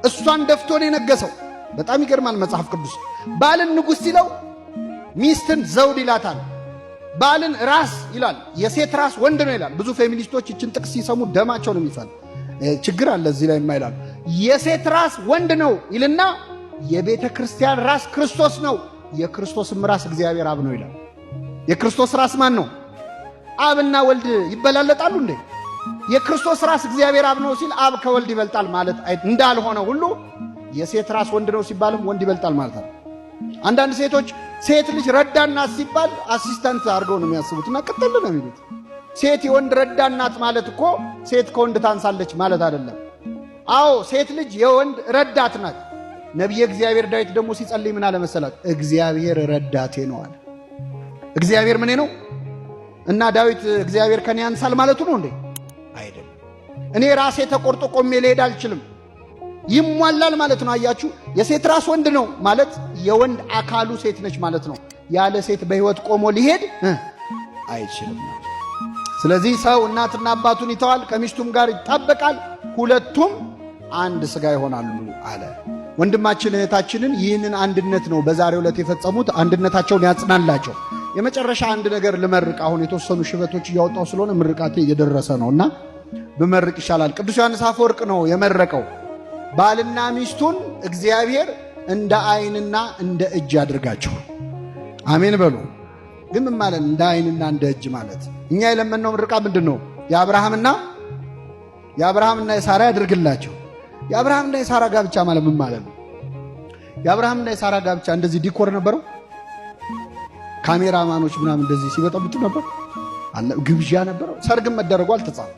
እሷን ደፍቶ ነው የነገሰው። በጣም ይገርማል። መጽሐፍ ቅዱስ ባልን ንጉሥ ሲለው ሚስትን ዘውድ ይላታል። ባልን ራስ ይላል። የሴት ራስ ወንድ ነው ይላል። ብዙ ፌሚኒስቶች ይችን ጥቅስ ሲሰሙ ደማቸው ነው የሚፈል። ችግር አለ እዚህ ላይ የማይላሉ። የሴት ራስ ወንድ ነው ይልና የቤተ ክርስቲያን ራስ ክርስቶስ ነው፣ የክርስቶስም ራስ እግዚአብሔር አብ ነው ይላል። የክርስቶስ ራስ ማን ነው? አብና ወልድ ይበላለጣሉ እንዴ? የክርስቶስ ራስ እግዚአብሔር አብ ነው ሲል አብ ከወልድ ይበልጣል ማለት እንዳልሆነ ሁሉ የሴት ራስ ወንድ ነው ሲባልም ወንድ ይበልጣል ማለት ነው። አንዳንድ ሴቶች ሴት ልጅ ረዳት ናት ሲባል assistant አድርገው ነው የሚያስቡት እና ቅጥል ነው የሚሉት። ሴት የወንድ ረዳት ናት ማለት እኮ ሴት ከወንድ ታንሳለች ማለት አይደለም። አዎ ሴት ልጅ የወንድ ረዳት ናት። ነቢየ እግዚአብሔር ዳዊት ደግሞ ሲጸልይ ምን አለ መሰላችሁ? እግዚአብሔር ረዳቴ ነው አለ። እግዚአብሔር ምኔ ነው? እና ዳዊት እግዚአብሔር ከኔ ያንሳል ማለቱ ነው እንዴ? አይደለም። እኔ ራሴ ተቆርጦ ቆሜ ልሄድ አልችልም። ይሟላል ማለት ነው። አያችሁ፣ የሴት ራስ ወንድ ነው ማለት የወንድ አካሉ ሴት ነች ማለት ነው። ያለ ሴት በሕይወት ቆሞ ሊሄድ አይችልም። ስለዚህ ሰው እናትና አባቱን ይተዋል፣ ከሚስቱም ጋር ይጣበቃል፣ ሁለቱም አንድ ሥጋ ይሆናሉ አለ። ወንድማችን እህታችንን ይህንን አንድነት ነው በዛሬው ዕለት የፈጸሙት። አንድነታቸውን ያጽናላቸው። የመጨረሻ አንድ ነገር ልመርቅ። አሁን የተወሰኑ ሽበቶች እያወጣው ስለሆነ ምርቃቴ እየደረሰ ነው እና ብመርቅ ይሻላል። ቅዱስ ዮሐንስ አፈወርቅ ነው የመረቀው። ባልና ሚስቱን እግዚአብሔር እንደ ዓይንና እንደ እጅ አድርጋቸው። አሜን በሉ። ግን ምን ማለት እንደ ዓይንና እንደ እጅ ማለት? እኛ የለመነው ምርቃ ምንድን ነው? የአብርሃምና የሳራ ያድርግላቸው። የአብርሃምና የሳራ ጋብቻ ማለት ምን ማለት ነው? የአብርሃምና የሳራ ጋብቻ እንደዚህ decor ነበረው? ካሜራማኖች ምናምን እንደዚህ ሲበጠብጡ ነበር? ግብዣ ነበረው? ሰርግም መደረጉ አልተጻፈም።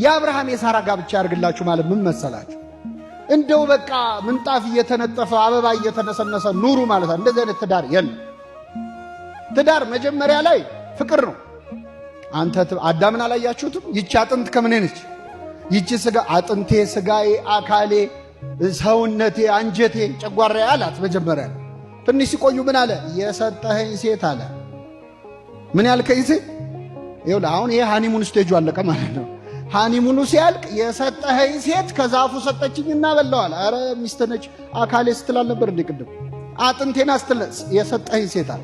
የአብርሃም የሳራ ጋብቻ ያድርግላችሁ ማለት ምን መሰላችሁ? እንደው በቃ ምንጣፍ እየተነጠፈ አበባ እየተነሰነሰ ኑሩ ማለት ነው። እንደዚህ አይነት ትዳር የለም። ትዳር መጀመሪያ ላይ ፍቅር ነው። አንተ አዳምን አላያችሁትም? ይቺ አጥንት ከምኔ ነች? ይቺ ስጋ አጥንቴ፣ ስጋዬ፣ አካሌ፣ ሰውነቴ፣ አንጀቴ፣ ጨጓራዬ አላት። መጀመሪያ ትንሽ ሲቆዩ ምን አለ? የሰጠኸኝ ሴት አለ። ምን ያልከኝ ሴት? ይኸውልህ አሁን ይሄ honeymoon stage ኡ አለቀ ማለት ነው። honeymoon ኡ ሲያልቅ የሰጠኸኝ ሴት ከዛፉ ሰጠችኝና በላዋል። አረ ሚስት ነች አካሌ ስትላል ነበር እንዴ ቅድም? አጥንቴና ስትል የሰጠኸኝ ሴት አለ።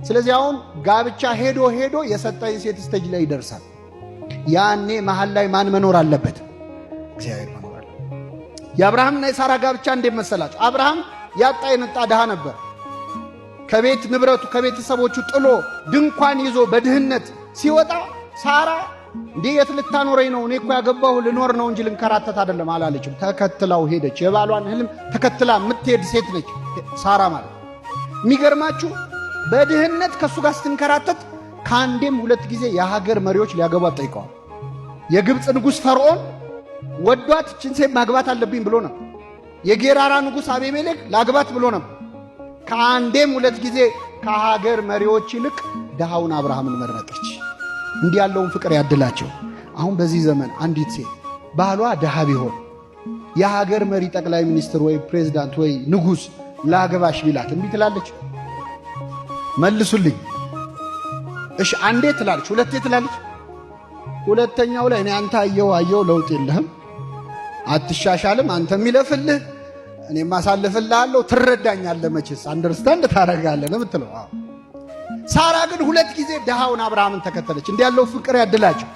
ስለዚህ አሁን ጋብቻ ሄዶ ሄዶ የሰጠኸኝ ሴት stage ላይ ይደርሳል። ያኔ መሀል ላይ ማን መኖር አለበት? እግዚአብሔር መኖር አለበት። የአብርሃምና የሳራ ጋብቻ እንዴት መሰላችሁ? አብርሃም ያጣ የነጣ ድሃ ነበር። ከቤት ንብረቱ ከቤተሰቦቹ ጥሎ ድንኳን ይዞ በድህነት ሲወጣ ሳራ እንዲህ የት ልታኖረኝ ነው? እኔ እኮ ያገባሁ ልኖር ነው እንጂ ልንከራተት አይደለም አላለችም። ተከትላው ሄደች። የባሏን ህልም ተከትላ የምትሄድ ሴት ነች ሳራ ማለት። የሚገርማችሁ በድህነት ከእሱ ጋር ስትንከራተት ከአንዴም ሁለት ጊዜ የሀገር መሪዎች ሊያገቧት ጠይቀዋል። የግብፅ ንጉሥ ፈርዖን ወዷት ይችን ሴት ማግባት አለብኝ ብሎ ነበር። የጌራራ ንጉሥ አቤሜሌክ ላግባት ብሎ ነበር። ከአንዴም ሁለት ጊዜ ከሀገር መሪዎች ይልቅ ድሃውን አብርሃምን መረጠች። እንዲህ ያለውን ፍቅር ያድላቸው። አሁን በዚህ ዘመን አንዲት ሴት ባሏ ድሃ ቢሆን የሀገር መሪ ጠቅላይ ሚኒስትር ወይ ፕሬዚዳንት ወይ ንጉሥ ላግባሽ ቢላት እምቢ ትላለች? መልሱልኝ። እሺ አንዴ ትላለች፣ ሁለቴ ትላለች። ሁለተኛው ላይ እኔ አንተ አየው አየው ለውጥ የለህም፣ አትሻሻልም፣ አንተ የሚለፍልህ እኔም አሳልፍልሃለሁ፣ ትረዳኛለህ፣ መቼስ understand ታደርጋለህ ነው የምትለው። ሳራ ግን ሁለት ጊዜ ድሃውን አብርሃምን ተከተለች። እንዲህ ያለው ፍቅር ያድላቸው።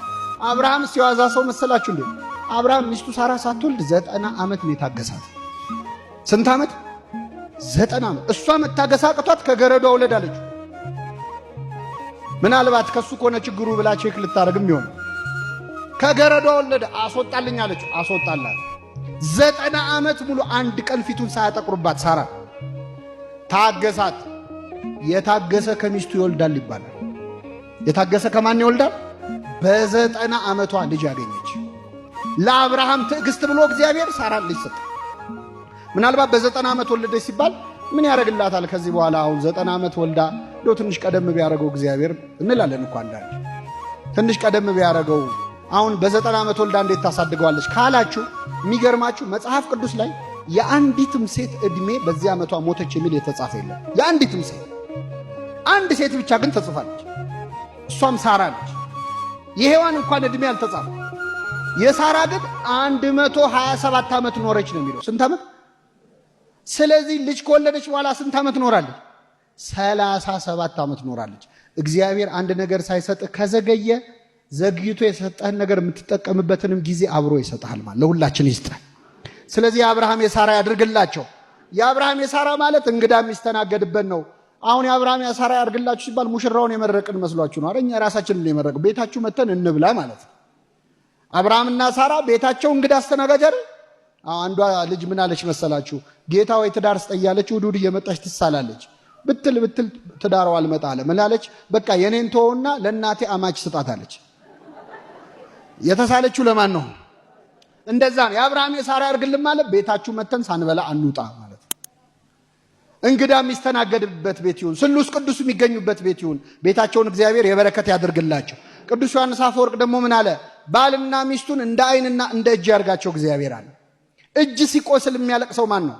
አብርሃም ሲዋዛ ሰው መሰላችሁ እንዴ? አብርሃም ሚስቱ ሳራ ሳትወልድ 90 ዓመት ነው የታገሳት። ስንት ዓመት? 90 ዓመት። እሷ መታገስ አቅቷት ከገረዷ ውለድ አለችው። ምናልባት ከሱ ከሆነ ችግሩ ብላ check ልታደርግም ይሆን። ከገረዷ ወለደ። አስወጣልኝ አለችው። አስወጣላት። 90 ዓመት ሙሉ አንድ ቀን ፊቱን ሳያጠቁርባት ሳራ ታገሳት። የታገሰ ከሚስቱ ይወልዳል ይባላል። የታገሰ ከማን ይወልዳል? በ90 ዓመቷ ልጅ ያገኘች። ለአብርሃም ትዕግስት ብሎ እግዚአብሔር ሳራን ልጅ ሰጠ። ምናልባት በ90 ዓመት ወለደች ሲባል ምን ያደርግላታል ከዚህ በኋላ አሁን 90 ዓመት ወልዳ እንደው ትንሽ ቀደም ቢያደርገው እግዚአብሔር እንላለን እኮ አንዳንድ ትንሽ ቀደም ቢያደርገው አሁን በ90 ዓመት ወልዳ እንዴት ታሳድገዋለች ካላችሁ፣ የሚገርማችሁ መጽሐፍ ቅዱስ ላይ የአንዲትም ሴት ዕድሜ በዚህ ዓመቷ ሞተች የሚል የተጻፈ የለም። የአንዲትም ሴት፣ አንድ ሴት ብቻ ግን ተጽፋለች። እሷም ሳራ ነች። የሔዋን እንኳን ዕድሜ አልተጻፈ። የሳራ ግን 127 ዓመት ኖረች ነው የሚለው። ስንት ዓመት? ስለዚህ ልጅ ከወለደች በኋላ ስንት ዓመት ኖራለች? 37 ዓመት ኖራለች። እግዚአብሔር አንድ ነገር ሳይሰጥ ከዘገየ ዘግይቶ የሰጠህን ነገር የምትጠቀምበትንም ጊዜ አብሮ ይሰጥሃል። ማለት ለሁላችን ይስጠን። ስለዚህ የአብርሃም የሳራ ያድርግላቸው። የአብርሃም የሳራ ማለት እንግዳ የሚስተናገድበት ነው። አሁን የአብርሃም የሳራ ያድርግላችሁ ሲባል ሙሽራውን የመረቅን መስሏችሁ ነው? እኛ ራሳችንን የመረቅ ቤታችሁ መተን እንብላ ማለት ነው። አብርሃምና ሳራ ቤታቸው እንግዳ አስተናጋጅ አይደል? አንዷ ልጅ ምን አለች መሰላችሁ? ጌታ ወይ ትዳር ስጠኝ አለች። እሑድ እሑድ እየመጣች ትሳላለች። ብትል ብትል ትዳሯ አልመጣ አለ። ምን አለች? በቃ የኔን ተወውና ለእናቴ አማች ስጣት አለች። የተሳለችው ለማን ነው? እንደዛ ነው። የአብርሃም የሳራ ያርግልን ማለት ቤታችሁ መተን ሳንበላ አንውጣ ማለት ነው። እንግዳ የሚስተናገድበት ቤት ይሁን፣ ስሉስ ቅዱስ የሚገኙበት ቤት ይሁን። ቤታቸውን እግዚአብሔር የበረከት ያድርግላቸው። ቅዱስ ዮሐንስ አፈወርቅ ደግሞ ምን አለ? ባልና ሚስቱን እንደ ዓይንና እንደ እጅ ያርጋቸው እግዚአብሔር አለ። እጅ ሲቆስል የሚያለቅሰው ማን ነው?